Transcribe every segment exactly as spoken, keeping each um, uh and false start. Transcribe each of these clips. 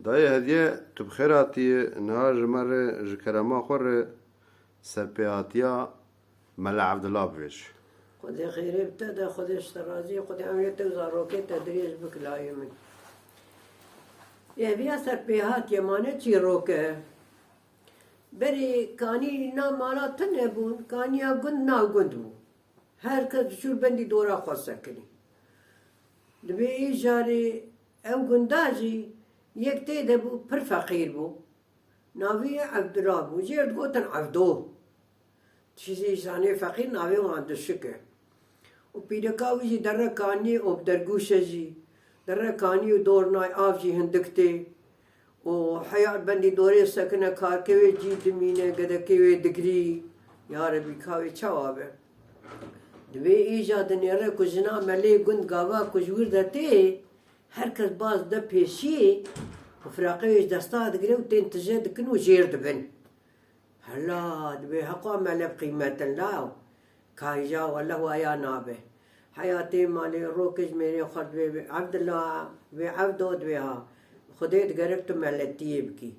Dayê Hediye, tu bi xêr hatiyê. Niha ji me re, ji kerema xwe re serpêhatiya Mele Evdila bibêj. Xwedê xêrê bi te de, Xwedê ji te razî, Xwedê emrê te û zarokê te dirêj bike layê min. Ê, viya serpêhatiye mane çîrok e. Berê kanî na mala tune bûn, kaniya gund na gund bû. Her kes diçû bendî dora xwe sekinî. Dibê îcarê ew gunda jî yek tê de bû, pir feqîr bû. Navê wî Evdila bû. Jê digotin Evdo. Çîzê îsanê feqîr navê wan dişik e. Û pîreka wî jî derre kaniyê û bi dergûşe jî. Derre kanî û dor nayê, av jî hindik tê. Û heya bendî dorê sekine, karkê wê cî dimîne, gedekê wê digrî. Ya Rebî, ka wê çawa be? Dibê îja dinêre ku jina melê gund gava ku ji wir de tê, her kes baz de pêşiyê û firaqê wê ji desta digire û tên tije dikin û jêr dibin. Hela, dibê heqa mele bi qîmet in law. Ka îja wele waya nabe. Heya tê malê rokê ji mêrê xwe dibê, Evdila, dibê Evdo, dibê ha. Xwedê digerek tu meletiyê bikî.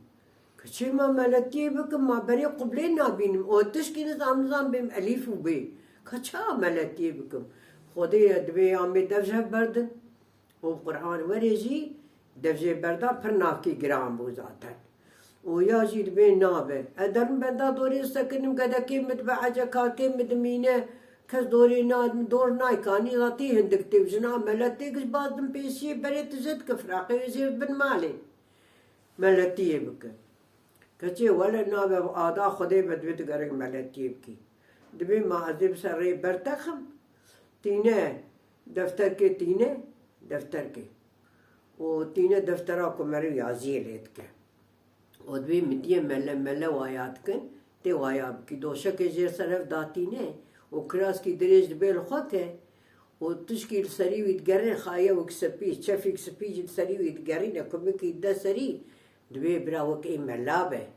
Keçê ma meletiyê bikim, ma berê qublê nabînim. O tişkî nizam, nizam bêm elîf û bê. Ka ça meletiyê bikim? Xwedê ye, dibê ya mê dev ji hev berdin. Û bi Qur'an werê jî dev jê berdan pir navkî giran bû zaten. Û ya jî dibê nabe. Ez derim benda dorê sekinim, gedekê min dibe ece, karkê min dimîne, kes dorê na, dor nayê, kanî zatî hindik tê û jina meletê giş baz din pêşiyê berê tije dike, firaqê wê jêr bin malê. Meletiyê bike. Keçê wele nabe, ada Xwedê be, dibê tu gerek meletiyê bikî. Dibê ma ez ê bi ser rê bertexim, tîne defterkê, tîne defterkê. Û tîne deftera ku meriv yaziyê lê dike. Û dibê min diyê mele, mele waya dikin, tê waya bikî. Doşekê jêr ser hev datîne û kiraskî dirêj dibê li xwe ke û tişkî li serî wî digerîne, xayewek spî, çefîk spî jî li serî wî digerîne, kumikî dide serî, dibê bira wek ê mela be.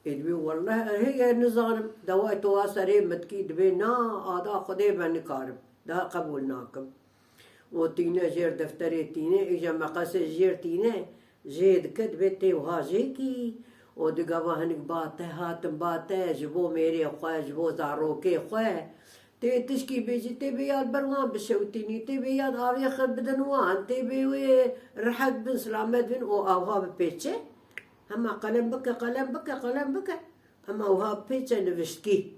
Ê dibê welleh heye nizanim, dewayê tu wa serê min dikî, dibê na, ada Xwedê be nikarim, daha qebûl nakim. Û tîne jêr defterê tîne, îja meqesê jêr tîne, jê dike, dibê tê wiha jê kî. Û di gava hinik ba te hatin, ba te ji bo mêrê xwe, ji bo zarokê xwe. Tê tişkî bêjî, tê bê ya li ber wan bişewtînî, tê bê ya avê xwe bidin wan, tê bê wê rihet bin, silamet bin û awha bipêçe. Hema qelem bike, qelem bike, qelem bike. Hema wiha bipêçe niviştkî.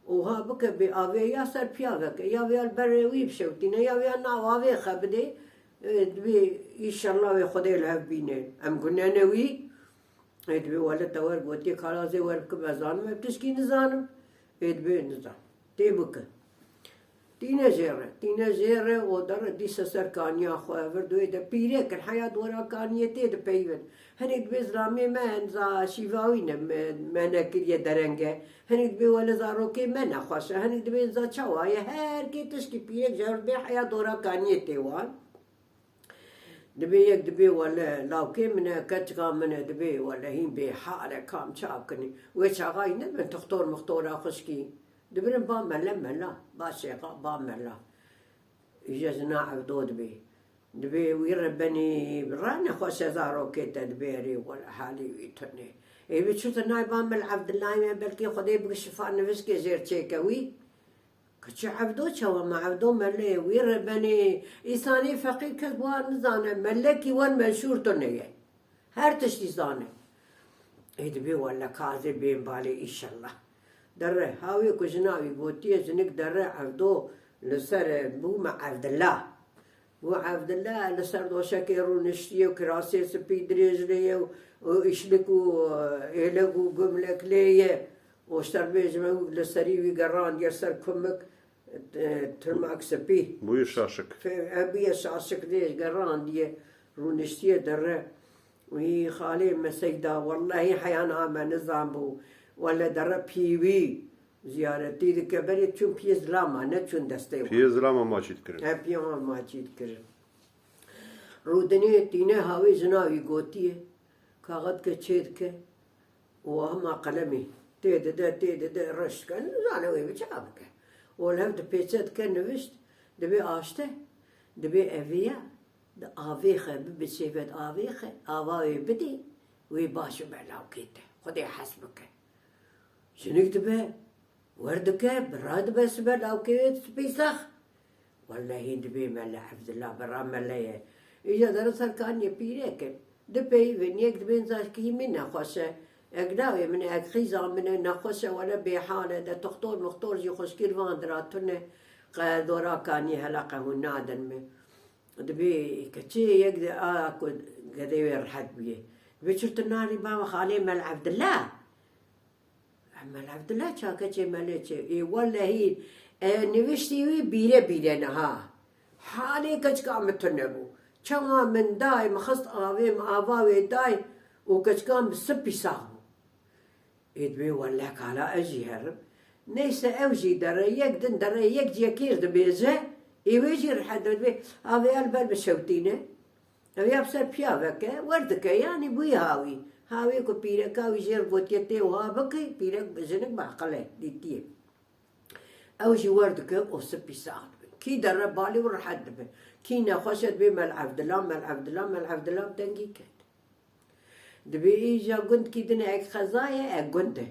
Û wiha bike bê avê ya ser piya veke, ya vê ya li berê wî bişewtîne, ya vê ya nav avê xwe bidê. Ê, dibê, îşellah wê Xwedê li hev bîne. Em gunene wî. Ê, dibê wele te wer gotiye, karazê wer bikim, ez zanim, ev tişkî nizanim. Ê, dibê nizan. Tê bike. Tîne jê re, tîne jê re û dere dîse ser kaniya xwe, vir duyê de pîrek in, heya dora kaniyê tê dipeyvin. Hinek dibê zilamê me, niza şîva wî ne, me, me nekiriye derenge. Hinek dibê wele zarokê me nexweş e. Hinek dibê niza çawa ye. Her kê tişkî pîrek ji hev dibê heya dora kaniyê tê wan. Dibê yek dibê wele lawkê min e, keçika min e, dibê wele hîn bêhal e, kam çav kinî. Wê çaxayî nebin tixtor mixtora xwişkî. Dibirin ba mele mela, ba şêxa, ba mela. Îja jina Evdo dibê. Dibê wî re benî, ra nexweş e zarokê te, dibê erê wele halê wî tune. Ê wî çû tu nayê ba mel Evdilayê me, belkî Xwedê bike şifa nivişkê jêr çêke wî. Keçê Evdo çawa me? Evdo mele ye, wî re benê. Îsanê feqîr kes bi wan nizane. Melekî wan menşûr tune ye. Her tiştî zane. Ê dibê wele ka ez ê bêm balê, îşellah. Dere, hawê ku jina wî gotiye, jinik dere Evdo li ser, e, bû me Evdila. Bû Evdila li ser doşekê rûniştiye û kirasê spî dirêj lê ye û, û îşlik û, e, êlek û gumlek lê ye. Û ji te re bêjime, wî li serî wî gerandiye ser kumik, e, tirmak spî. Bûye şaşik. Fe-, e, bûye şaşik lê gerandiye, rûniştiye dere. Wî xalê me Seyda, wellehî heya niha me nizanbû. Wele dere pî wî ziyaretî dike, berê çûn piyê zilama, neçûn destê wan. Piyê zilama maçî dikirin. He, piyê wan maçî dikirin. Rûdinê tîne hawê jina wî gotiye, kaxet ke çê dike, û hema qelemê tê dide, tê dide, reş dike, nizane wê bi çawa bike. Û li hev dipêçe dike nivişt, dibê aşte, dibê evê ya, di avê xe, bibe şêvet avê xe, ava wê bidê, Wê baş bibe lawkê te. Xwedê hez bike. Jinik dibe, wer dike, bira dibe sibe lawkê wê spî sax. Wellehî dibê mele Evdila, bira mele ye. Îja derin ser kaniyê pîrek in. Dipeyivin, yek dibên zarkî min nexweş e. Ek lawê min e, ek xîza min e, nexweş e, wele bêhal e, de toxtor moxtor jî xweşkî li van dira tune. Qe dora kaniyê hela qe hûn nadin min. Dibê keçê yek de a ku gedê wê rehet bûye. Dibê çir tu narî bava xalê mel Evdila? Mel Evdila ça keçê melê çê? Ê wellehî, e, niviştî wî bîre bîre ne ha. Halê keçika min tune bû. Çawa min dayê, min xist avê, min ava wê dayê û keçika min sipî sax bû. Ê dibê welleh kala ez jî herim. Neyse ew jî dere, yek din dere, yek jî yekê dibêje, ê wê jî rehet dibê, avê el ber bişewtîne. Ev ya bi ser piya veke, wer dike, yanî bûyî hawî. Hawî ku pîreka wî jê re gotiye tê wiha bikî, pîrek jinik bi aqil e, dîtiye. Ew jî wer dike û sipî sax dibin. Kî dere balê û rehet dibe. Kî nexweş e dibê mel Evdila, mel Evdila, mel Evdila bi dengî ket. Dibê îja gundkî din e, ek xeza ye, ek gund e.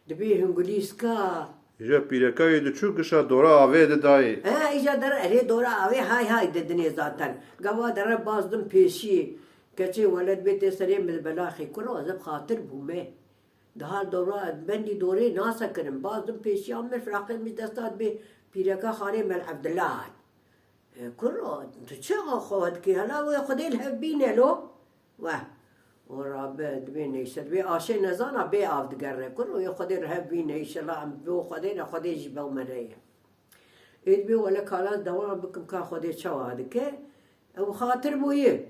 Dibê hingulîska. Îja pîreka wê diçû gişa dora avê didayê. He, îja dere erê dora avê hay hay didinê zaten. Gava dere baz din pêşiyê. Keçê weled bê tê serê min belaxê kuro, ez bi xatir bûme. Daha dora bendî dorê nasekirim. Baz din pêşiya min firaqê min desta dibê pîreka xalê mel Evdila hat. E, kuro, tu çi xwe dikî? Hela wê Xwedê li hev bîne lo. Weh. Û rabe dibê neyşe, dibê aşê nezana bê av digere. Kuro, wê Xwedê li hev bîne, înşela em bi Xwedê ne, Xwedê jî bew me re ye. Ê dibê wele kala dewam bikim ka Xwedê çawa dike. Ew xatir bûye.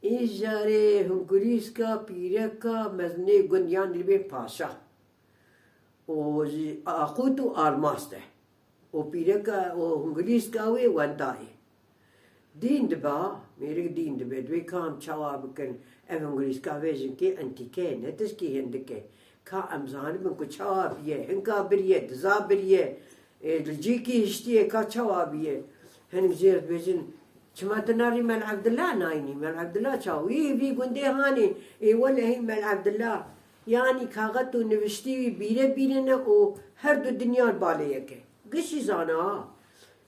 Îjarê hingulîska pîreka mezinê gund yan dibê paşa. û jî aqût û almast e. Û pîreka û hingulîska wê wenda ye. Dîn diba, mêrik dîn dibe, dibê ka em çawa bikin, ev hingulîska vê jinkê entîke ye, ne tişkî hindik e. Ka em zanibin ku çawa bûye, hinka biriye, diza biriye, ê, li cîkî hiştiye, ka çawa bûye. Hinek jê re dibêjin, Çima tu nerî Mel Evdila nayînî? Mel Evdila çawa? Wî vî gundê hanê, ê welehî Mel Evdila. Yanî kaxet û niviştî wî bîre bîre ne û her du dinya li balê yek e. Gişî zana ha.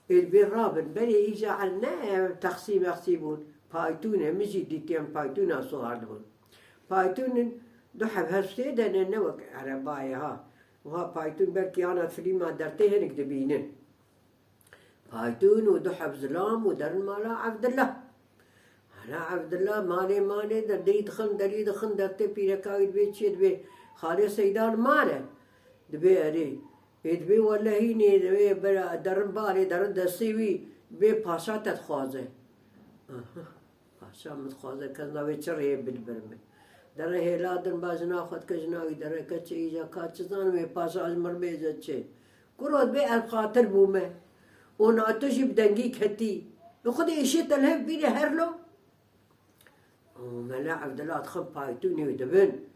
Ê dibê rabin, berê îja el ne texsî mexsî bûn. Paytûn e, min jî dîtiye em paytûna sohar dibûn. Paytûn in, du heb hespê de ne, ne wek erebayê ha. Wiha paytûn belkî ana filîma dertê hinek dibînin. Paytûn û du heb zilam û derin mala Evdila. Hala Evdila malê malê de derî dixin, derî dixin, dertê pîreka wî dibê çi dibê, Xalê Seyda li mal e. Dibê erê. Ê dibê welehî nê, dibê bera derin balê, derin destê wî, dibê paşa te dixwaze. Aha. Paşa min dixwaze, kes navê çi rê bidibir min. Dere hêla din ba jina xwe dike, jina wî dere ke çi îja ka çi zanim ê paşa ji min bêje çi. Kuro dibê ev xatir bû me. Û na tu jî bi dengî ketî. Bi xwedê êşê te li hev bîre her lo. Û Mela Evdila dixin paytûnê û dibin.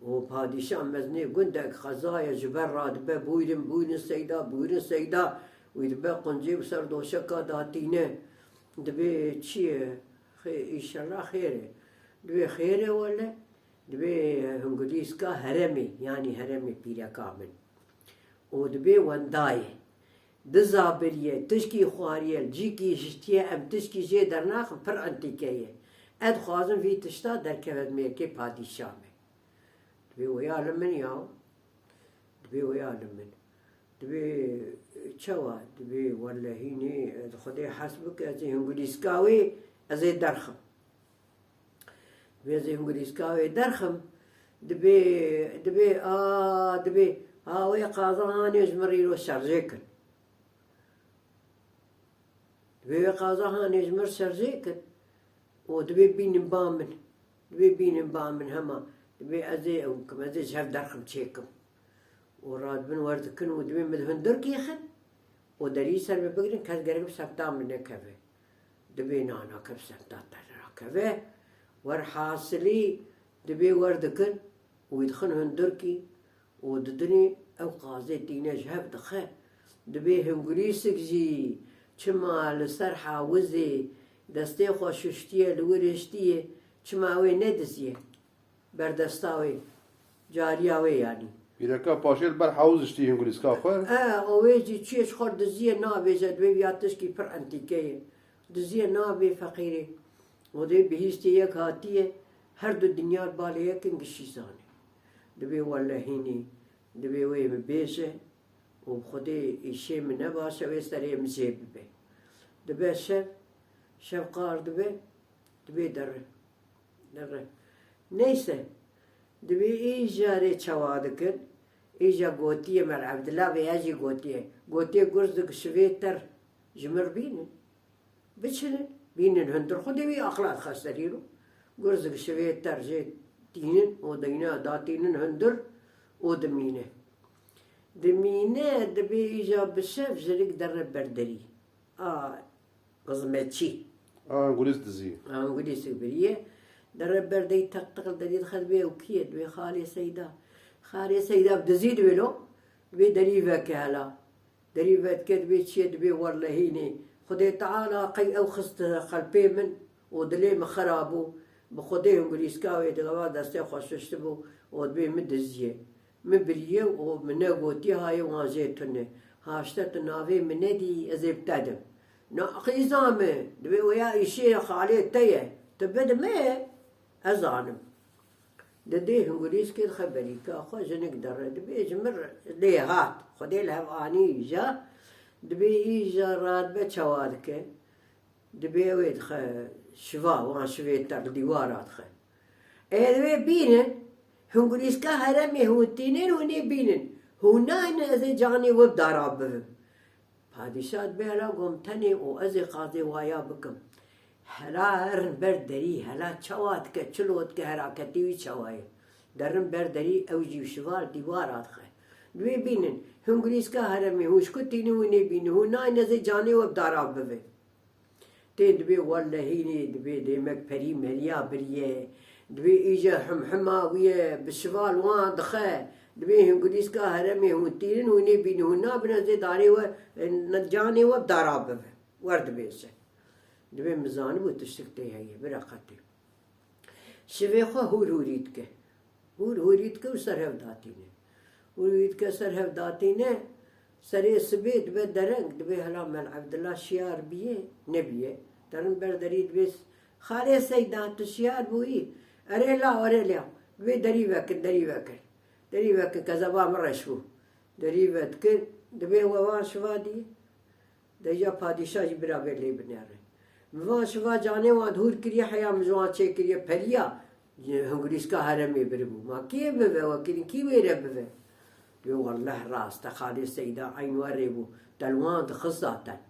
Û padîşa mezinê gundek xezaya ji ber radibe, bûyrin, bûyrin Seyda, bûyrin Seyda. Wî dibe quncê û ser doşeka datîne. Dibê çi ye? Xê-, îşellah xêr e. Dibê xêr e wele. Dibê hingulîska heremê, yanî heremê pîreka min. Û dibê wenda ye. Diza biriye, tişkî xwariye, li cîkî hiştiye, em tişkî jê dernaxin, pir entîke ye. Ez dixwazim vî tişta derkeve di mêrkê padîşa me. Dibê waya li min ya. Dibê waya li min. Dibê çawa? Dibê welehî nê, ez Xwedê hez bike, ez ê hingulîska wê, ez ê derxim. Dibê ez ê hingulîska wê derxim. Dibê, dibê, a, dibê, ha wê qaza hanê ji min rîro şerjê kin. Dibê wê qaza hanê ji min şerjê kin. Û dibê bînin ba min. Dibê bînin ba min hema. Dibê ez ê ew kim, ez ê ji hev derxim çêkim. Û radibin wer dikin û dibê min di hundirkî xin. Û derî ser min bigirin, kes gerek bi semta min nekeve. Dibê nana ke bi semta te nakeve. Werhasilî dibê wer dikin û wî dixin hundirkî. Û didinê ew qazê tîne ji hev dixe. Dibê hingulîsik jî çima li ser hawizê destê xwe şuştiye, li wir hiştiye, çima wê nediziye? Berdesta wê, cariya wê yanî. Pîreka paşê li ber hewz diştî hingulîska xwe. E, o wê jî çiyê ji xwe diziyê nabêje, divê viya tişkî pir entîke ye. Diziyê nabê feqîrê. O dê bihîstê yek hatiye, her du dinya balê yek in gişî zanê. Divê welehînî, divê wê bibêje û bi Xwedê îşê min ne baş e, wê serê min jê bibe. Dibe şev, şev qar dibe, divê dere. Dere. Neyse, divê îja rê çawa dikin, îja gotiye Mel Evdila vê ya jî gotiye. Gotiye gurzik şivê ter ji mir bînin. Biçinin, bînin hundir xwe dê wî aqla dixe serî ro. Gurzik şivê ter jê tînin û dîne datînin hundir û dimîne. Dimîne, dibê îja bi şev jinik dere ber derî. A xizmetçî. A hingulîs dizî. A hingulîsik biriye. Dere ber derî teq teq li derî dixe dibê ew kî ye? Dibê xalê Seyda. Xalê Seyda bi dizî dibê lo. Dibê derî veke hela. Derî vedike dibê çi ye, dibê werlehînê. Xwedê Teala qey ew xiste qelpê min û dilê min xera bû. Bi Xwedê hingulîska wê digava destê xwe şuştibû û dibê min diziyê. Min biriye û min negotiye hayê wan jê tune. Haşte tu navê min nedî, ez ê bi te dim. Na qîza min, dibê wêya îşê xalê te ye. Tu bide me, ez anim. Didê hingulîskê dixe berîka xwe, jinik dere dibê ji min lê hat. Xwedê li hev anî îja. Dibê îja radibe çawa dike. Dibê ew ê dixe şiva, wan şivê te li dîwara dixe. Ê divê bînin, hingulîska heremê hûn tînin, hûn ê bînin. Hûn naynin ez ê canê we bi dara bivim. Padîşah dibê hela gom tenê û ez ê qazê waya bikim. Hela herin ber derî, hela çawa dike, çilo dike, heraketî wî çawa ye. Derin ber derî, ew jî şiva li dîwara dixe. Divê bînin, hingulîska heremê, hûn ji ku tînin hûn ê bînin, hûn naynin ez ê canê we bi dara bivim. Tê dibê wellehînê, dibê dêmek perî meriya biriye. Dibê îje himhima wî ye, bi şival wan dixe. Dibê hingulîska heremê hûn tînin, hûn ê bînin, hûn nabin ez ê darê we, e, canê we bi dara bivim. Wer dibêje. Dibê min zanibû tiştik tê heye, bira qetê. Şivê xwe hûr hûrî dike. Hûr hûrî dike û ser hev datîne. Hûr hûrî dike ser hev datîne, serê sibê dibe dereng, dibê hela Mel Evdila şiyar bîye, nebîye. Derin ber derî dibê, Xalê Seyda, tu şiyar bûyî? Erê law, erê law. Dibê derî vekin, derî vekin. Derî vekin, kezeba min reş bû. Derî vedikin, dibê we wan şiva dî. Deja padîşah jî bira vê lê binêre. Min van şiva canê wan hûr kiriye, heya min ji wan çêkiriye, periya, hingulîska heremê biribû. Ma kê bive, we kirin kî wê re bive? Dibê welleh rast e, xalê Seyda eyn we rê bû, te li wan dixist zaten.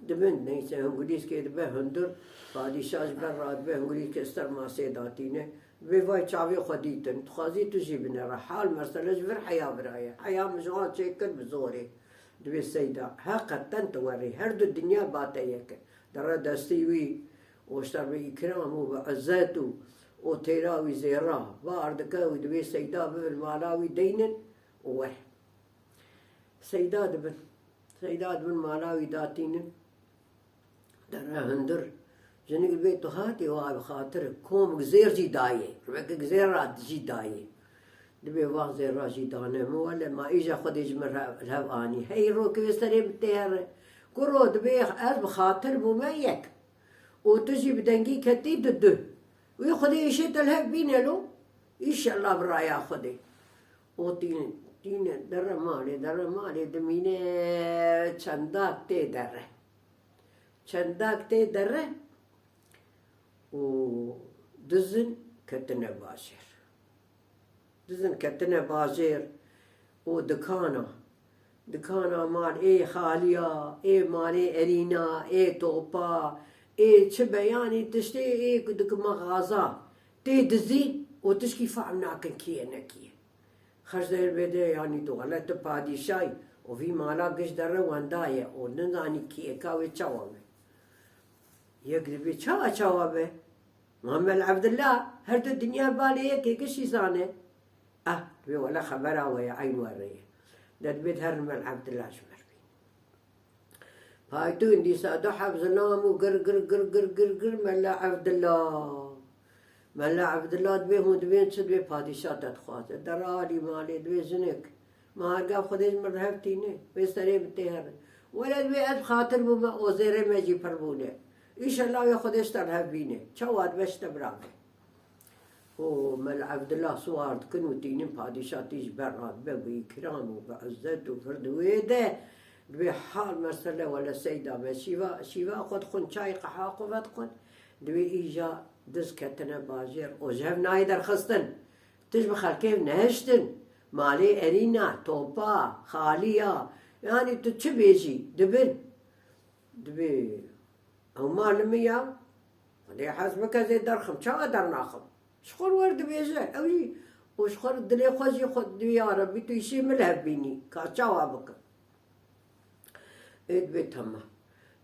Dibin, neyse, hingulîskê dibe hundir, padîşah ji ber radibe, hingulîskê ser masê datîne. Dibê vay çavê xwe dîtin, dixwazî tu jî binêre. Hal mesele ji vir heya vira ye. Heya min ji wan çêkir bi zorê. Dibê Seyda, heqeten tu werî, her du dinya ba te yek in. Dere destî wî, û ji te re bi îkram û bi izzet û, û têra wî zêra bar dike û dibê Seyda bibin mala wî deynin û were. Seyda dibin. Seyda dibin mala wî datînin. Dere hundir. Jinik dibê tu hatî wa bi xatir komik zêr jî dayê. Ribekik zêr ra jî dayê. Dibê van zêra jî dane min wele ma îja Xwedê ji min re li hev anî. Hey rokê wê serê min tê here. Kuro dibê ez bi xatir bûme yek. Û tu jî bi dengî ketî di du. Wî Xwedê îşê te li hev bîne lo. Înşellah bi raya Xwedê. Û tîne, tîne dere malê, dere malê dimîne çendak tê dere. Çendak tê dere û dizin ketine bajêr. Dizin ketine bajêr û dikana, dikana mal ê xaliya, ê malê erîna, ê topa, ê çi be, yanî tiştê ê ku dikima xaza tê dizî û tişkî fehm nakin kî ye ne kî ye. Xercdeyr bêde, yanî tu xelet, tu padîşayî û vî mala giş dere wenda ye û nizanî kî ye, ka wê çawa be. Yek dibê çawa çawa be? Ma Mel Evdila, her du dinya balê yekê giş îzan e. Ah, dibê wele xebera we ye, eyn we re ye. De dibê herin Mel Evdila ji me re bî. Paytûn dîsa du heb zilam û gir gir gir gir gir gir Mela Evdila. Mela Evdila dibê hûn dibên çi dibê padîşah te dixwaze. Dera alî malê dibê jinik. Ma herga Xwedê ji min re hev tîne. Wê serê bi tê herin. Wele dibê ez xatir bûme, ozêrê me jî pir bûne. Înşellah wê Xwedê ji te re hev bîne. Çawa dibe ji te birave. Û Mela Evdila siwar dikin û tînin padîşah tî ji ber radibe bi îkram û bi izzet û vir di wê de. Dibê hal mesele wele seyda me şîva, şîva xwe dixwin çay qeha xwe vedixwin. Dibê îja diz ketine bajêr û ji hev nayê derxistin. Tij bi xelkê nehiştin. Malê erîna, topa, xaliya. Yanî tu çi bêjî, dibin. Dibê ew mal min ya. Xwedê hez bike zê derxim. Çawa dernaxim? Ji xwe wer dibêje. Ew jî û ji xwe dilê xwe jî xwe dibê ya Rebbî tu îşê min li hev bînî. Ka çawa bikim? Ê dibê temam.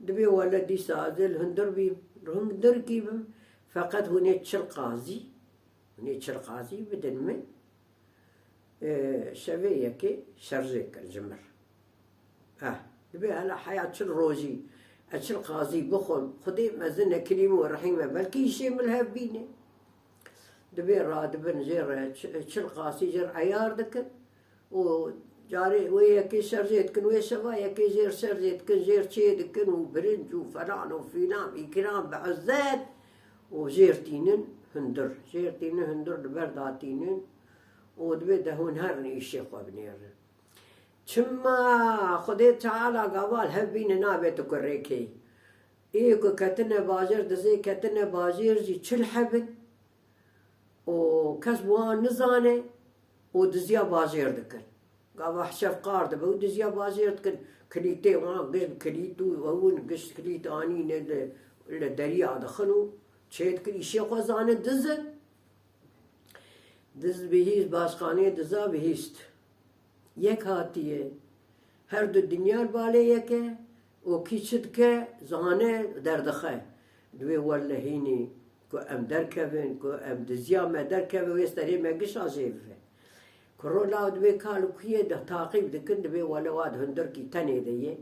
Dibê wele dîsa ez ê li hundir bîm, li hundirkî bim, feqet hûn ê çil qazî, hûn ê çil qazî bidin min, e, şevê yekê şerjê kin ji min re. Eh, dibê hela heya çil rojî ez çil qazî bixwim, Xwedê mezin e, Kerîm û Rehîm e, belkî îşê min li hev bîne. Dibê radibin jê re çi-, çil qasî jê re eyar dikin û carê wê yekê şerjê dikin, wê şeva yekê jêr şerjê dikin, jêr çê dikin û birinc û felan û fîlan, îkram bi izzet û jêr tînin hundir. Jêr tînin hundir, li ber datînin û dibê de hûn herin îşê xwe binêrin. Çima Xwedê Teala gava li hev bîne nabe tu kurê kê? Ê ku ketine bajêr, dizê ketine bajêr jî çil hebin. û kes bi wan nizane û diziya bajêr dikin. Gava hişev qar dibe û diziya bajêr dikin. Kilîtê wan giş bi kilît û ew in giş kilît anîne li, li deriya dixin û çê dikin. Îşê xwe zanin diz in. Diz bihîst, başxaneyê diza bihîst. Yek hatiye. Her du dinya li balê yek e û kî çi dike, zane, derdixe. Dibê wellehînî ku em derkevin, ku em diziya me derkeve, wê serê me gişa jê bive. Kuro law dibê kal û kuyê de taqîb dikin, dibê wele wa di hundirkî tenê de ye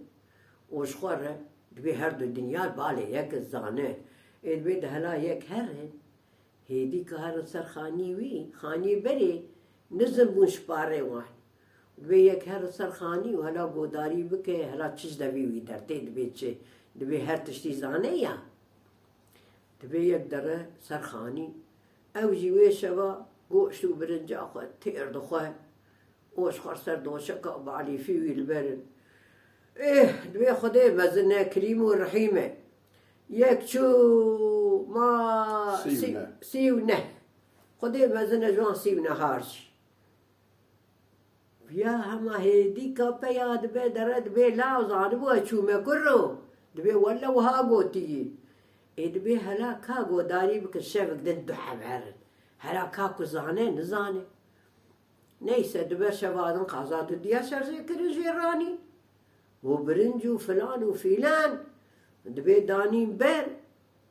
û ji xwe re dibê her du dinya li balê yek e, zane. Ê dibê di hela yek herin. Hêdî ka herin ser xanî wî, xanî berê nizin bûn ji parê wan. Divê yek herin ser xanî û hela godarî bike, hela çi ji devî wî dertê, dibê çi, dibê her tiştî zane ya. Dibê yek dere ser xanî. Ew jî wê şeva goşt û birinca xwe têr dixwe. û ji xwe ser doşeka balîfî wî li ber in. Êh, divê Xwedê mezin e, Kerîm û Rehîm e. Yek çû ma Sî û sî, neh. Sî û neh. Xwedê mezin e ji wan sî û nehar jî. Ya hema hêdîka peya dibe dere, dibê law zanibû ez çûme kuro. Dibê welle wiha gotiyî. Ê dibê hela ka godarî bikin, şevik din du heb herin. Hela ka ku zane, nizane. Neyse, di ber şeva din qaza tu diya şerjê kirin jê ranî. Û birinc û filan û fîlan dibê danîn ber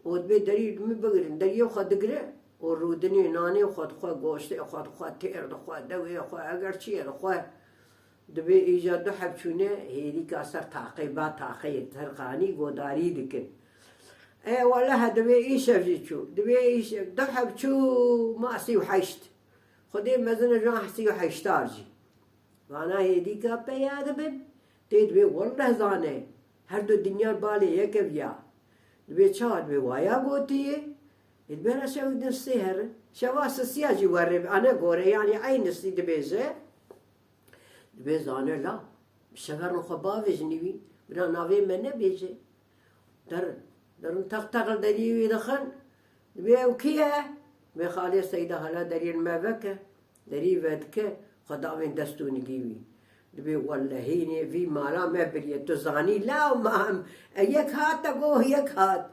û dibê derî min bigirin, deriyê xwe digire û rûdinê nanê xwe dixwe, goştê xwe dixwe, têr dixwe, dewê xwe, eger çi ye dixwe. Dibê îja du heb çûne, hêdîka ser taqê, ba taqeyê ser xanî godarî dikin. E, wele he, dibê îşev jî çû. Dibê îşev, du heb çû, ma sî û heşt. Xwedê mezin e ji wan sî û heştar jî. Vana hêdîka peya dibin, tê dibê welleh zane, her du dinya balê yek e viya. Dibê çawa dibê waya gotiye, ê dibê re şev din sê herin. Şeva sisiya jî werê, ane gore, yanî eynî sî dibêje. Dibê zane la, bi şeverin xwe bavêjinî wî, bira navê me nebêje. Derin, derin teq teq li deriyê wî dixin. Dibê ew kî ye? Dibê xalê Seyda hala deriyê li me veke. Derî vedike, xwe davên dest û nigî wî. Dibê wellehînê vî mala me biriye. Tu zanî law ma em, e, yek hat te got, yek hat.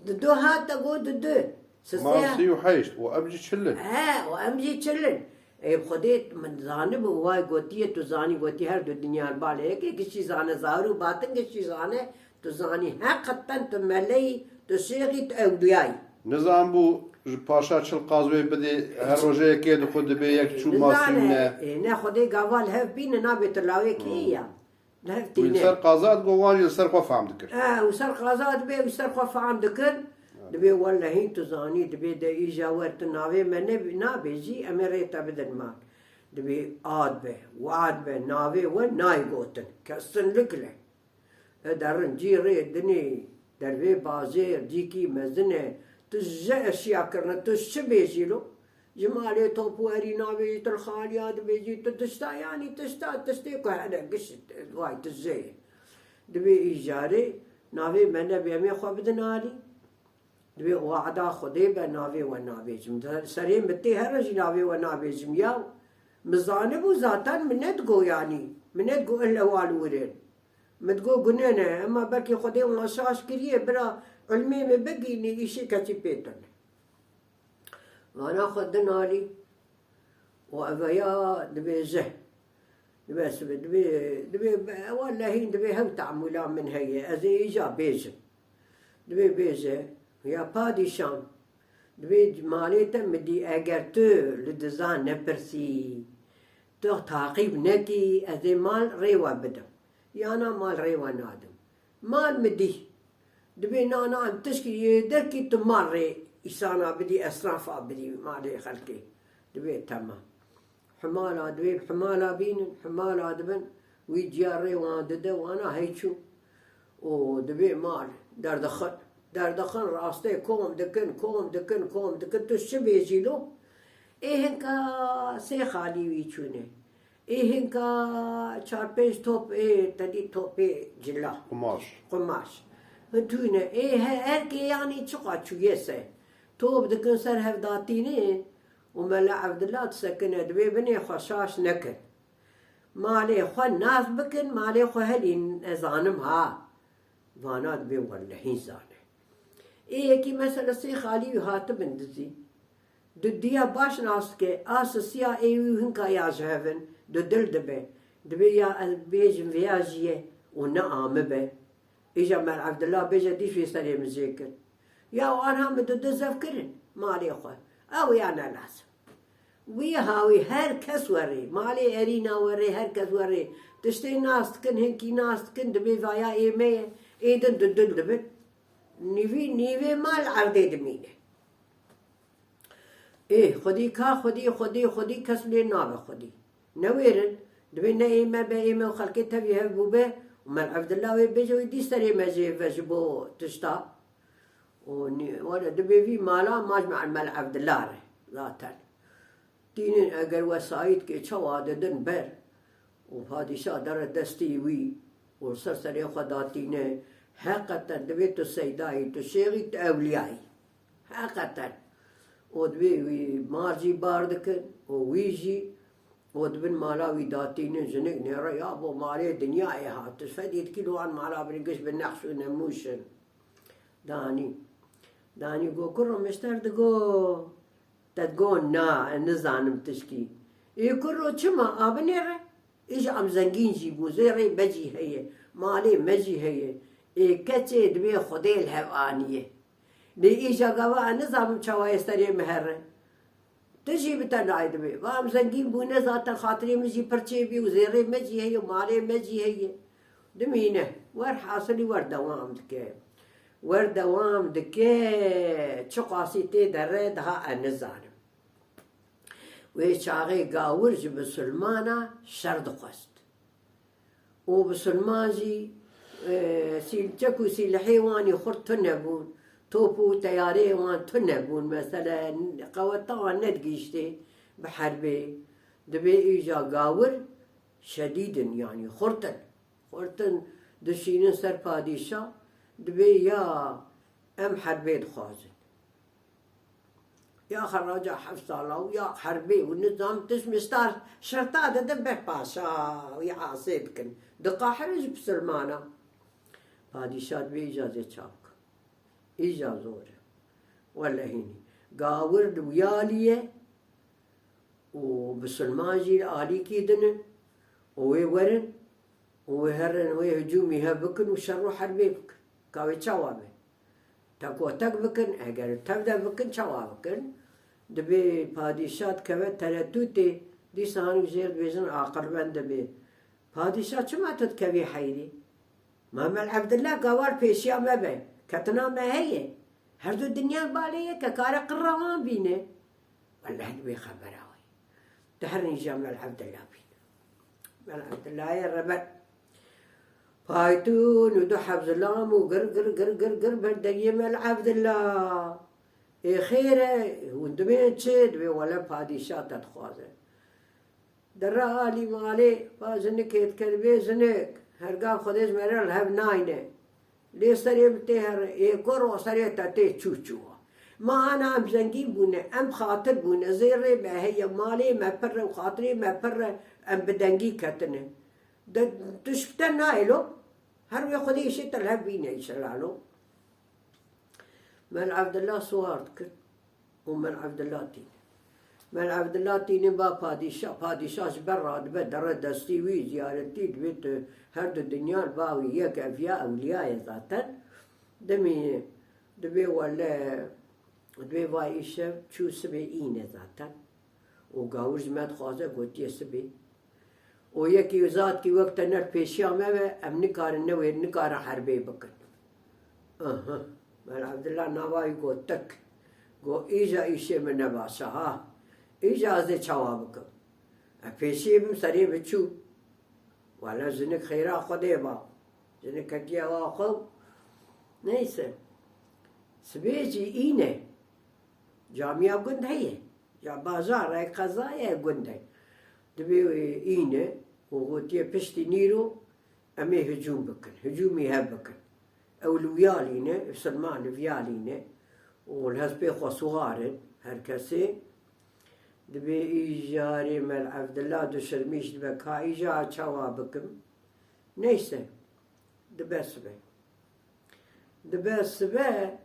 Di du hat te got, di du. Sisê Ma sî û heşt û em jî çil in. He, û em jî çil in. Ê, Xwedê min zanibû, way gotiye, tu zanî, gotî her du dinya li balê yekê, giştî zane, zahir û batin giştî zane, tu zanî, heqeten tu meleyî, tu şêxî, tu ewliyayî. Nizanbû ji paşa çil qaz wê bidê, her roje yekê di xwe dibê yek çû ma sî û neh. Ê, ne Xwedê gava li hev bîne, nabê tu lawê kê ya. Li hev tîne. Wî li ser qaza digot, wan jî li ser xwe fehm dikir. E, û ser qaza dibê, û ser xwe fehm dikir. Dibê wellehîn tu zanî, dibê de îja wer tu navê me ne, nabêjî, em ê rê te bidin mal. Dibê ad be, wad be, navê we nayê gotin. Kesinlikle. E derin cî rê dinê, dervê bajêr, cîkî mezin e. Tu ji eşiya kirine, tu çi bêjî lo? Ji malê top û erî nabêjî, tu li xaliya dibêjî, tu tişta, yanî tişta, tiştê ku hene giş, way tu jê ye. Dibê îjarê navê me nebê, em ê xwe bidin alî. Dibê wada Xwedê be, navê we nabêjim. Serê min tê here jî navê we nabêjim. Ya min zanibû zaten min nedigo, yanî min nedigo ehle wal wirên. Min digo gune ne, ema belkî Xwedê wan şaş kiriye, bira ilmê min bigînî, îşê keçî pê tune. Vana xwe din alî. Û eveya dibêje. Dibê sibe, dibê, dibê, wellehîn dibê hew teamûla min heye. Ez ê îja bêjim. Dibê bêje, ya padîşan, dibê malê te min dî, eger tu li dizan nepirsî, tu taqîb nekî, ez ê mal rê we bidim. Yana mal rê we nadim. Mal min dî. Dibê na, na, em tişkî yê derkî tu mal rê îsana bidî, esnafa bidî malê xelkê. Dibê temam. Himala dibê himala bînin, himala dibin, wî ciya rê wan dide, wana hey çû. Û dibê mal derdixin. Derdixin rastê kom dikin, kom dikin, kom dikin. Tu çi bêjî lo? Ê hinka sê xalî wî çûne. Ê hinka çar pênc top, ê tedî topê cila. Qumaş. Qumaş. Tune. Ê he-, her kê yanî çiqa çûye ser. Top dikin ser hevdatînê û Mela Evdila disekine, dibê binê xwe şaş nekin. Malê xwe nas bikin, malê xwe helîn, ez zanim ha. Vana dibê wellehîn zane. Ê yekî mesela sê xalî wî hatibin dizî. Di diya baş nas dike, a sisiya ê wî hinka ya ji hev in, di dil dibe. Dibê ya ez bêjim vêya jî ye û ne a min be. Îja Mel Evdila bêje dîş wê serê min jê kir. Ya wan ha min di du zev kirin malê xwe. Ew ya ne lazim. Wî hawî her kes werê, malê erîna werê, her kes werê. Tiştê nas dikin, hinkî nas dikin, dibê vaya ê me ye, ê din di dil dibin. Nîvî, nîvê mal erdê dimîne. Ê, xwedî ka xwedî, xwedî, xwedî kes lê nabe xwedî. Newêrin, dibê ne ê me be, ê me û xelkê tevî hev bûbe û Mel Evdila wê bêje wê dî serê me jê ve ji bo tişta. Û nî-, were dibê vî mala ma ji me Mel Evdila re zaten. Tînin eger wesayîtkê çawa didin ber û padîşah dere destî wî û ser serê xwe datîne, heqeten divê tu seydayî, tu şêxî, tu ewliyayî. Heqeten. Û divê wî mar jî bar dikin û wî jî û dibin mala wî datînin, jinik nêre ya bo malê dinyayê hat. Tu fedî dikî li wan mala binê giş bi nexş û nemûş in. Danî. Danî go, kuro, mişter digo. Te digo na, ez nizanim tişkî. Ê kuro, çima? A binêre. Îja em zengîn jî bû, zêrê me jî heye, malê me jî heye. Ê keçê dibê Xwedê li hev aniye. Lê îja gava ez nizanim çawa yê serê min here. Tu jî bi te nayê dibê. Va em zengîn bûne zaten xatirê min jî pir çêbî û zêrê me jî heye û malê me jî heye. Dimîne. Werhasilî wer dewam dike. Wer dewam dike. Çiqasî tê dere daha ez nizanim. Wê çaxê gawir ji bisilmana şer dixwest. Û bisilman jî, e, sîl-, çek û sîlehê wan î xurt tune bûn, top û teyareyê wan tune bûn, mesele qeweta wan nedigihîştê bi herbê. Dibê îja gawir şedîd in, yanî xurt in. Xurt in, dişînin ser padîşah, dibê ya em herbê dixwazin. Ya xeraca heft sala û ya herbê û nizam tişt mistar şerta didin ber paşa wî asê dikin. Diqahire ji bisilmana. Padîşah dibê îca zê çav bikin. Îca zor e. Wellehînî. Gawir li wî alî ye û bisilman jî li alîkî din in û wê werin û wê herin, wê hicûmî hev bikin û şer û herbê bikin. Ka wê çawa be? Tekotek bikin, eger tev de bikin, çawa bikin? Dibê padîşah dikeve teretûtê, dîsa hinek jêr dibêjin aqilmend dibê. Padîşah çima tu dikevî heyrî? Ma Mel Evdillah gawar pêşiya me be, ketina me heye. Her du dinya balê yek e, kare qirra wan bîne. Welleh, di wê xebera wê. Di her nîja Mel Evdila bîne. Mel Evdilayê reben. Paytûn û du heb zilam û gir, gir, gir, gir, gir ber deriyê Mel Evdila. Ê xêr e, hûn dibên çi? Dibê wele padîşah te dixwaze. Dere alî malê, va jinikê dike, dibê jinik, herga Xwedê ji me re li hev nayne. Lê serê min tê here, ê kor û serê te tê çû çûwa. Ma ana em zengîn bûne, em xatir bûne, zêrê me heye, malê me pir e û xatirê me pir e, em bi dengî ketine. De, tu ji te nayê lo, her wê Xwedê îşê te li hev bîne înşellah lo. Mel Evdila siwar dikir û Mel Evdila tîne. Mel Evdila tîne ba padîşah, padîşah ji ber radibe dere destî wî, ziyaretî dibê tu her du dinya li ba wî yek eviya ewliya ye zaten. Demî dibê wele, dibê va îşev çû sibê îne zaten. Û gawir ji me dixwaze gotiye sibê. Û yekî zatkî wek te ner pêşiya me ve, em nikarin newêr, nikarin herbê bikin. Aha. Mel Evdila nava wî got tik. Got, îja îşê min ne baş e ha. Îja ez ê çawa bikim? E, pêşiyê bim serê bi çû. Wele jinik xêra Xwedê ba. Jinik ketiye wa xwe. Neyse. Sibê jî îne. Camiya gund heye. Ya bajar e, qeza ye, gund e. Dibê wê îne û gotiye piştî nîro em ê hicûm bikin, hicûmî hev bikin. Ew li wiyalî ne, Silman li viyalî ne û li hespê xwe siwar in her kesê. Dibê îjarê Mel Evdila duşirmîş dibe, ka îja çawa bikim? Neyse, dibe sibe. Dibe sibe,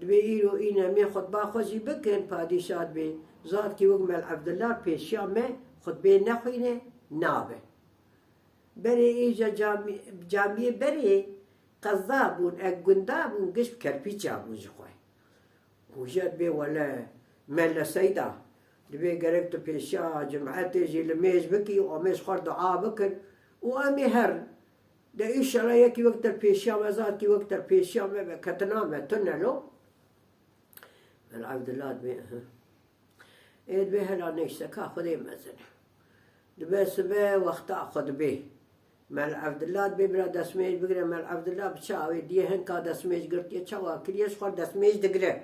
dibê îro îne em ê xutba xwe jî bikin, padîşah dibê, zatkî wek Mel Evdila pêşiya me xutbê nexwîne, nabe. Berê îja camî-, camiyê berê qeza bûn, e gunda bûn, giş kerpîça bûn ji xwe. Û jî dibê wele mele seyda, dibê gerek tu pêşiya cimetê jî li mêj bikî û em ê ji xwe re dua bikin û em ê herin. De înşela yekî wek te pêşiya me, zatkî wek te pêşiya me ve, ketina me tune lo. Mel Evdila dibê, hı. Ê dibê hela neyse, ka Xwedê mezin e. Dibe sibe wexta xwe dibê. Mel Evdila dibê bira destmêj bigire, Mel Evdila bi çavê diye hinka destmêj girtiye, çawa kiriye ji xwe destmêj digire.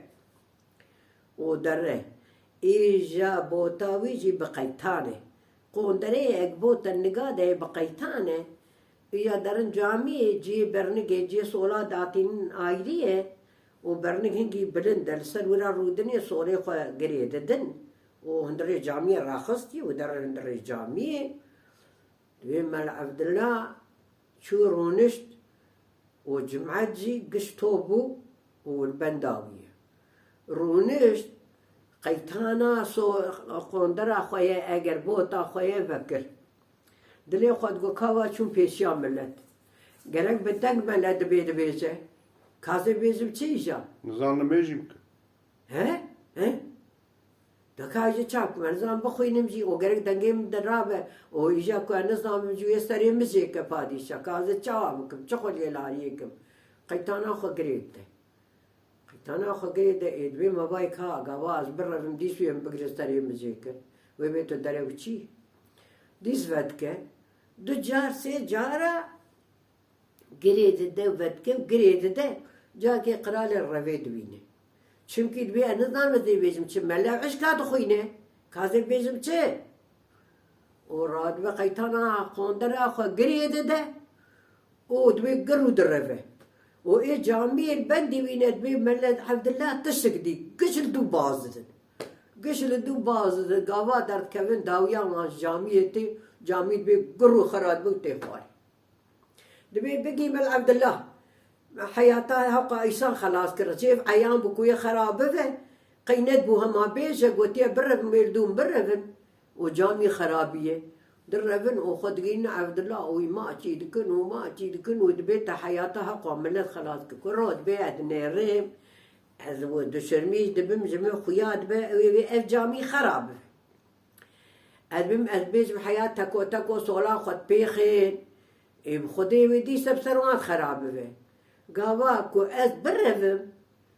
Û dere. Îja bota wî jî bi qeytan e. Qondereyê ek bota niga de bi qeytan e. Îja derin camiyê cihê bernigê, cihê sola datînin ayrî ye. Û bernig hingî bilind e. Li ser wira rûdinê solê xwe girê didin. Û hundirê camiyê raxistî û derin hundirê camiyê. Divê Mel Evdila çû rûnişt û cimet jî giş top bû û li benda wî ye. Rûnişt, qeytana so-, qondera xwe ye, eger bota xwe ye vekir. Dilê xwe digot, ka va çûm pêşiya milet. Gerek bi deng milet dibê dibêje. Ka ez ê bêjim çi îja? Nizam nimêjî bike. He? He? De ka ji çav ku ez nizanim bixwînim jî, û gerek dengê min de rabe, û îja ku ez nizanim jî wê serê min jê ke padîşah, ka ez ê çawa bikim, çi xwe lêlariyê kim? Qeytana xwe girê dide. Qeytana xwe girê dide, ê dibê me vay ka, gava ez birevim dîs wê min bigire serê min jê kir. Wê bê tu derew çî? Dîs vedike. Du car, sê cara Girê dide û vedike û girê dide, cakê qiralê revê dibîne. Çimkî dibê ez nizanim ez ê bêjim çi, mele eşka dixwîne. Ka ez ê bêjim çi? Û radibe qeytana qondera xwe girê dide û dibê gir û direve. Û ê camiyê li bendî wîne dibê mele Evdila tiştik dî. Giş li dû baz didin. Giş li dû baz didin. Gava derdikevin dawiya wan ji camiyê tê, camî dibê gir û xira dibe û tê xwarê. Dibê bigî Mel Evdila. Heyata heqa îsan xelas kir. Çêv eyan bû ku yê xera bive. Qeynet bû hema bêje, gotiye birevin, mêrdûm birevin. Û camî xerabî ye. Direvin û xwe digihînin Evdila û wî maçî dikin û maçî dikin û dibê te heyata heqa milet xelas kir. Ku ro dibê ez dinêrim, ez û duşermîş dibim, ji min xuya dibe, ew ê wê ev camî xera bibe. Ez bim, ez bêjim heya teko teko sola xwe dipêxin. Ê bi Xwedê wê dîsa bi ser wan xera bibe. Gava ku ez birevim,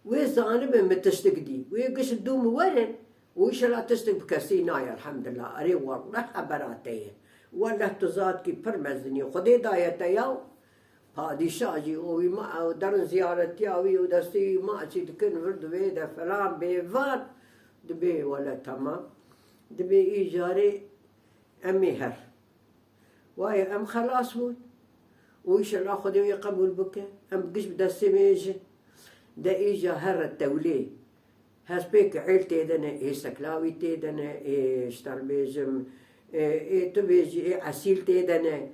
Wê zanibin min tiştik dî. Wê giş dû min werin û înşela tiştik bi kesî nayê, elhemdulillah. Erê, welleh hebera te ye. Welleh tu zatkî pir mezin î. Xwedê daye te ya. Padîşah jî û wî ma, ew derin ziyaretiya wî û destê wî maçî dikin, vir divê de falan bêvan. Dibê wele temam. Dibê îcarê em ê her. Wayê em xelas bûn. Û înşela Xwedê wê qebûl bike. Em giş bi destê wê jin. De îca here tewlê. Hespê ki êl tê de ne, ê seklawî tê de ne, ê, ji te re bêjim, ê, ê tu bêjî, ê esîl tê de ne.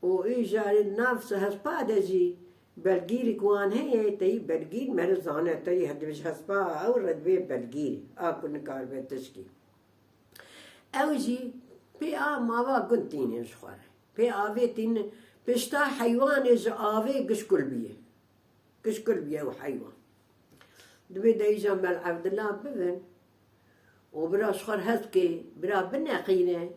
Û îca li nav hespa de jî belgîrik wan heye, te yî belgîr meriv zane, te yî dibêje hespa ew re dibê belgîr, a ku nikaribe tişkî. Ew jî pê a mava gund tînin ji xwe re. Pê avê tînin, pişta heywanê ji avê giş kul bûye. Giş kul bûye ew heywan. Dibê de îca Mel Evdila bibin û bira ji xwe re hez bike, bira bineqîne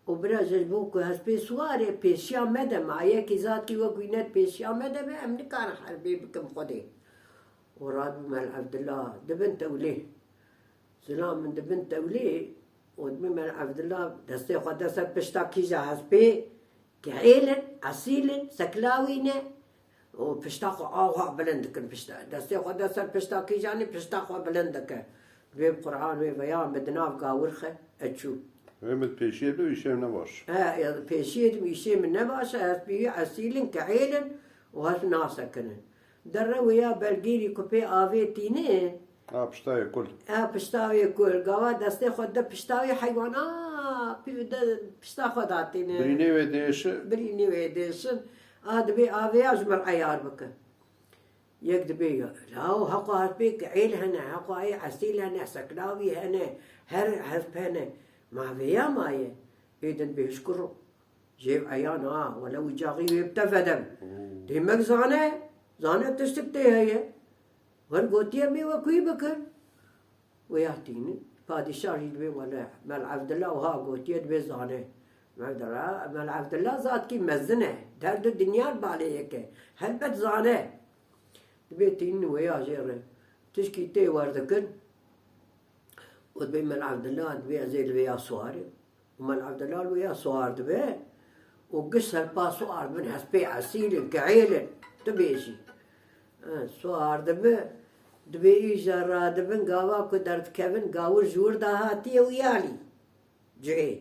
û bira ji bo ku hespê siwar e, pêşiya me de me, yekî zatkî wek wî ne pêşiya me de be, em nikarin herbê bikin Xwedê. Û radibû Mel Evdila, dibin tewlê. Zilam min dibin tewlê û dibin Mel Evdila destê xwe de ser pişta kîja hespê, kihêl in, esîl in, seklawî ne û pişta xwe awa bilind dikin pişta. Destê xwe de ser pişta kîjanê pişta xwe bilind dike. Dibê bi Qur'an wê veya min di nav gawir xe, e çû. Wê min pêşiyê bi, îşê min ne baş. He, ya pêşiyê di, îşê min ne baş e, hespî wî esîl in, kihêl in û hesp nasekinin. Dere wê ya belgîrî ku pê avê tînin, A piştayê kul. A piştayê kul. Gava destê xwe de piştayê heywan. A pî de pişta xwe datîne. Birînê wê dêşi. Birînê wê dêşin. A dibê avêya ji min eyar bike. Yek dibê ya. Law heqa hespê ki êl hene, heqa ê esîl hene, seklavî hene, her hesp hene. Ma vêya maye. Ê din bê ji kuro. Jêv eyan ha, wele wî caxî wê bi te vedem. Hmm. Demek zane, zane tiştik tê heye. Wer gotiye bê wek wî bikin. Wê ya tînin. Padîşah jî dibê wele Mel Evdila wiha gotiye dibê zane. Mel Evdila, Mel Evdila zatkî mezin e. Derdu dinya balê yek e. Helbet zane. Dibê tînin wê ya jê re. Tişkî tê werdikin. Û dibê Mel Evdila dibê ez ê li vê ya siwar im. Û Mel Evdila li wê ya siwar dibe û giş serpa siwar dibin, hespê esîl in, kihêl in, tu bêjî. E, siwar dibe, dibê îja radibin, gava ku derdikevin, gawir ji wir de hatiye û yalî cihê.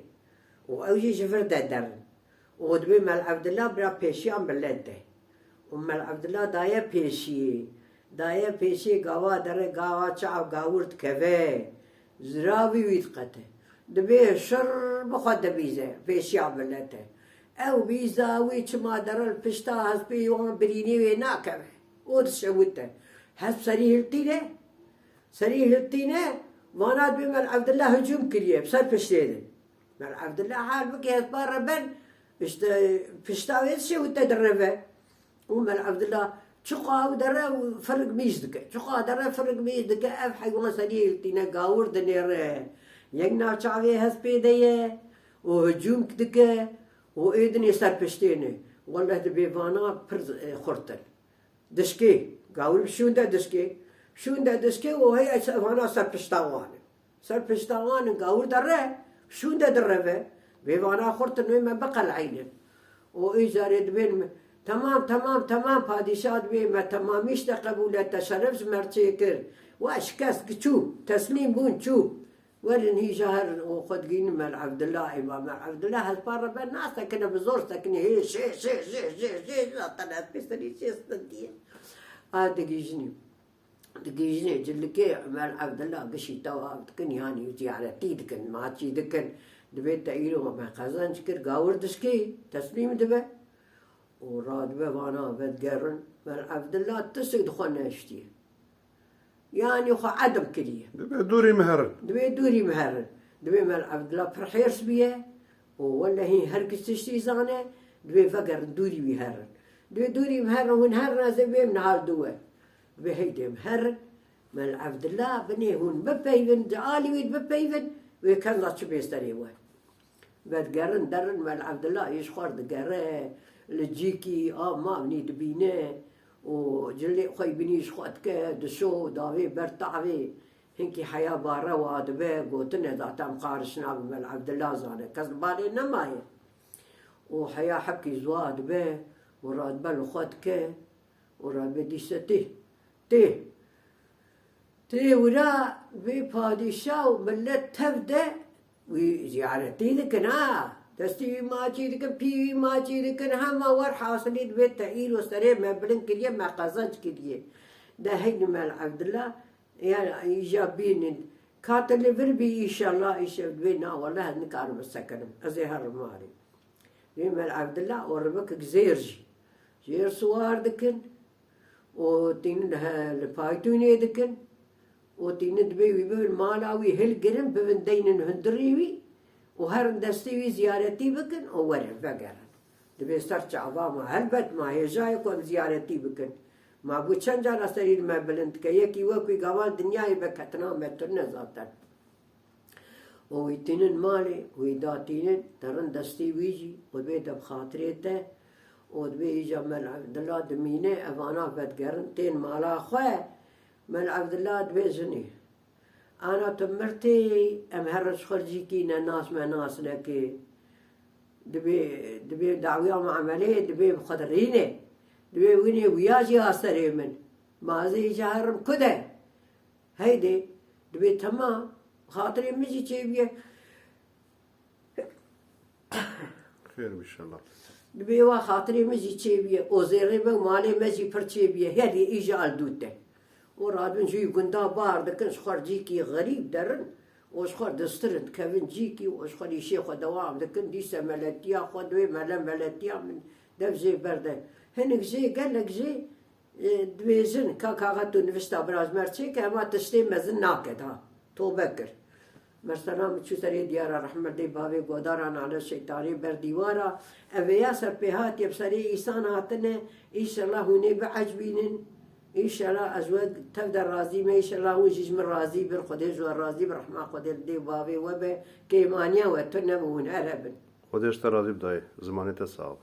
Û ew jî ji vir de derin. Û dibê Mel Evdila bira pêşiya milet de. Û Mel Evdila daye pêşiyê. Daye pêşiyê gava dere, gava çav gawir dikeve. Ziravî wî diqete. Dibê şir bi xwe dibîze, pêşiya milete. Ew bîza wî çima dere li pişta hespê wan birînê wê nakeve. Û dişewite. Hesp serî hiltîne. Serî hiltîne, vana dibê Mel Evdila hicûm kiriye, bi ser piştê de. Mel Evdila hal bike hespa re ben, işte, pişta wê dişewite direve. Û Mel Evdila çiqa ew dere û firik mîz dike. Çiqa dere firik mîz dike, ev heywan serî hiltîne, gawir dinêre. Yek nav çavê hespê de ye û hicûm dike û ê dinê ser piştê ne. Welleh dibê vana pir, e, xurt in. Dişkê, gawir şûnde dişkê. Şûnde dişkê û hey vana ser pişta wan in. Ser pişta wan in, gawir dere, şûnde direve. Vê vana xurt in, wê me biqeleynin. Û îcarê dibên me, temam, temam, temam, padîşah dibê me temamî işte qebûl e, te şeref ji me re çêkir. Wa şikest çû, teslîm bûn çû. Werin hîja herin û xwe digihînin Mel Evdila, ê ba Mel Evdila hespa re ber nasekine, bi zor sekinê, hê şê, şê, şê, şê, şê, zaten hespê serî şê stindiye. A digihîjinî. Digihîjinê cilikê Mel Evdila gişî tewaf dikin, yanî ziyaretî dikin, maçî dikin. Dibê te îro me qezenc kir, gawir dişkê, teslîm dibe. Û radibe vana vedigerin, Mel Evdila tiştek di xwe neştiye. Yanî xwe edm kiriye. Dibê dûrî min herin. Dibê dûrî min herin. Dibê Mel Evdila pir hêrs bûye û welehî her giş tiştî zane, dibê vegerin dûrî wî herin. Dibê dûrî min herin, hûn herin ez ê bêm niha li dû we. Dibê hey dê min herin, Mel Evdila binê hûn bipeyvin, di alî wî bipeyvin, wê kenza çi bê serê we. Vedigerin derin, Mel Evdila yê ji xwe re digere, li cîkî a mavnî dibîne û cilê xwe yî binî ji xwe dike, dişo, davê ber tavê, hinkî heya bare wa dibe, gotine zaten qarişna bi Mel Evdila zane. Kes li balê nemaye. Û heya hepkî ziwa dibe û radibe li xwe dike û radibe dîse tê. Tê. Tê wira vê padîşah û millet tev de wî ziyaretî dikin ha. Destî wî maçî dikin, pî wî maçî dikin, hema wer hasilî dibe te îro serê me bilind kiriye, me qezenc kiriye. De heyni Mel Evdila, yani îja bînin. Ka te li vir bî, înşallah, îşev dibê, na wele ez nikarim bisekinim. Ez ê herim warê. Wê Mel Evdila û ribikik zêr jî. Jêr siwar dikin û tînin he li paytûnê dikin û tînin dibê wî bibin mala wî hilgirin, bibin deynin hundirî wî û herin destê wî ziyaretî bikin û werin vegerin. Dibê ser çava ma, helbet ma hêja ye ku em ziyaretî bikin. Ma bû çend cara serî li me bilind dike, yekî wek wî gavan dinyayê veketina me tune zaten. Û wî tînin malê, wî da tînin, derin destê wî jî, û dibê de bi xatirê te, û dibê îca Mel Evdila dimîne, evana vedigerin, tên mala xwe, Mel Evdila dibê jinê. Ana tu mirtê, em herin ji xwe cîkî ne nas me nas neke. Dibê, dibê dawiya me emelê, dibê bi xwe dirîne. Dibê winê wiya jî ya serê min. Ma ez ê îca herim ku de? Heydê, dibê temam, xatirê min jî çêbûye. Xêr bî inşallah. Dibê wa xatirê min jî çêbûye. Ozêrê me û malê me jî pir çêbûye. Herî îja li dû te. Û radibin jûyî gunda bar dikin, ji xwe cîkî xerîb derin. Û ji xwe distirin, dikevin cîkî û ji xwe îşê xwe dewam dikin. Dîse meletiya xwe dibê mele meletiya min dev jê berde. Hinek jê, gelek jê, e, dibêjin, ka kaxa tu nivişta bira ji me re çêke, hema tiştê mezin nake da. Tobe kir. Mesela min çû serê diyara rehmet dê bavê godara nale şeytanê ber dîwara. Ev ya ser pê hatiye bi serê îsan hatine. Înşallah hûn ê biecbînin. Înşallah ez we tev de razî me. Înşallah hûn jî ji min razî bin. Xwedê ji we razî bi. Rehma Xwedê li dê bavê we be. Kêmaniya we tune bi hûn here bin. Xwedê ji te razî bi dayê. Zimanê te sax.